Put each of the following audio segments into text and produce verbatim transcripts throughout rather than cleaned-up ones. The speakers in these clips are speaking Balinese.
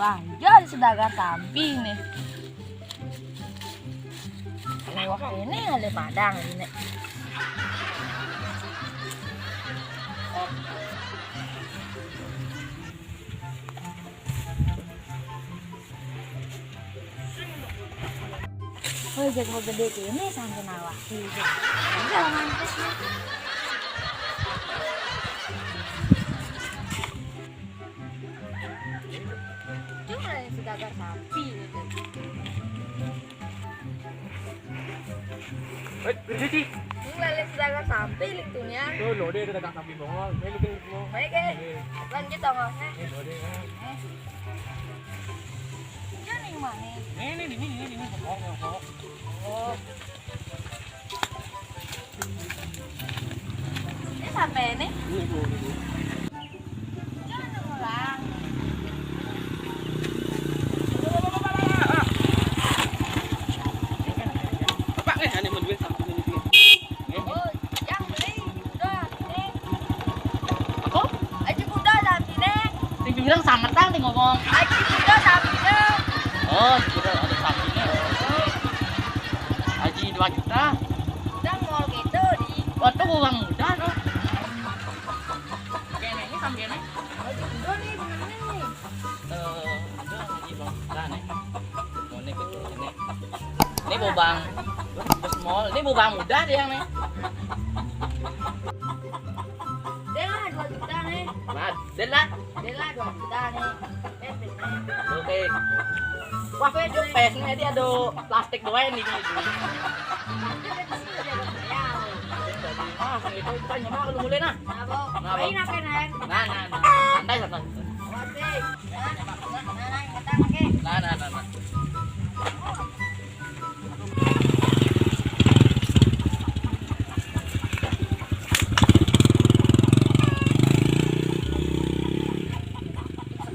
Ah, iya, sudah agak sampai nih. Lewat ini ada padang ini. Oh, jago gede gini sampai nawak. Iya, mantep nih. Cuma yang sudah agak sampai gitu. Eh, berhenti. Ini lele sudah agak sampai lingkunya. Tuh, lo dia sudah agak sampai bongol. Ini bikin semua. Baik, eh. Iya. Lanjut dong, Mas. Ini lo dia. Eh. Ini yang mana? Ini, ini, ini, ini, ini, bongol, bongol. Oh. Ini sampai ini. Ini, Bu, ini, Bu. Jangan ulang. Pak, eh, ane mau duit sampai ini. Oh, yang beli. Udah, ini. Apa? Aji kuda sampine. Sing bilang sametan sing ngomong. Aji kuda sampine. Oh, kuda ada sampine. Aji dua juta. Udah mau gitu di. Waktu uang muda tuh. Kayaknya ini sampine. Aji kuda nih, bener nih. Eh, ada lagi bang. Nah, nih. Oh, ini betul ini. Ini bobang. Bos mall. Ini bobang muda dia nih. Dia lah dua juta nih. Nah, dia lah. Dia lah dua juta nih. Pepes nih. Oke. Wah, pepes nih dia ada plastik doang nih. Ah, itu tanya mah lu mulai nah. Nah, Bang. Nah, Bang. Main apa, Nen? Nah, nah, nah. Santai, santai. Oke. Nah, nah, nah, nah, nah, nah, oke. Nah, nah, nah, nah.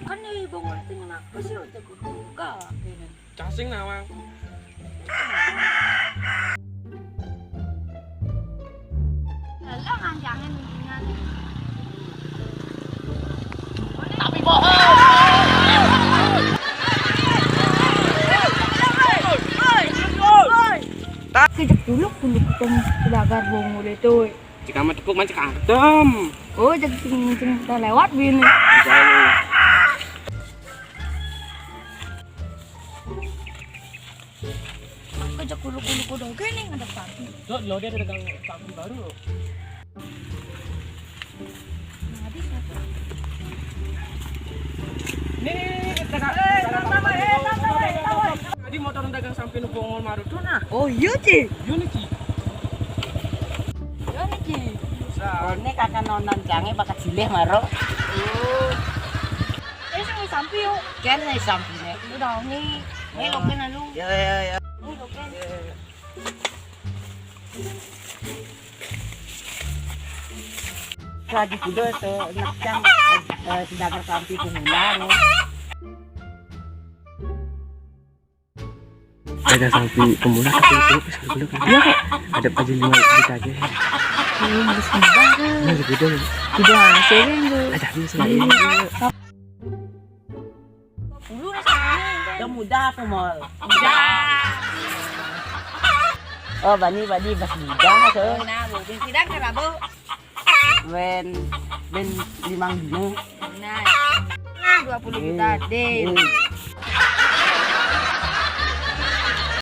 Kan nih, Bang, ngerti kenapa sih otak gue buka, ini? Casing nawang. Lelong anjangin mendingan. Tapi bohong. Kejek dulu, dulu kita nih, belagar bongol itu. Cik amat tepuk mancik adem. Oh, jadi sing, sing kita lewat bini. Kejek dulu-dulu kudu gini ngadep sapi. Cok, lo dia dagang sapi baru lo. Nah, di situ. Ini, ini, ini, kita, eh, kita, tama, tama, eh, tama, eh, tama. Tadi motor dagang sampai nu bongol maru tuh nah. Oh iya, Ci. Iya nih, Ci. Iya nih, Ci. Bisa. Oh, ini kakak nonon jange bakat silih maru. Oh. Eh, sing sampai yuk. Kan nih sampai nih. Udah nih. Ini lo kan lu. Ya, ya, ya. Ini lo kan. Ya, ya, ya. Lagi kuda se-, nak cang, eh, sedagar sampai pemula, no. Ada sampai pemula, tapi itu pas dulu kan. Iya, Kak. Ada aja lima juta aja. Ini harus mudah, Kak. Ini gitu. Tidak, saya kan, Kak. Ada bisa. Nah, ini. Dua puluh nih sama ini. Yang muda apa, Mol? Muda. Oh, bani, bani, bas muda, so. Oh, nah, Bu, bin sidang ke Rabu. Wen, ben limang dino. Nah, nah, dua puluh juta, deh. Hmm.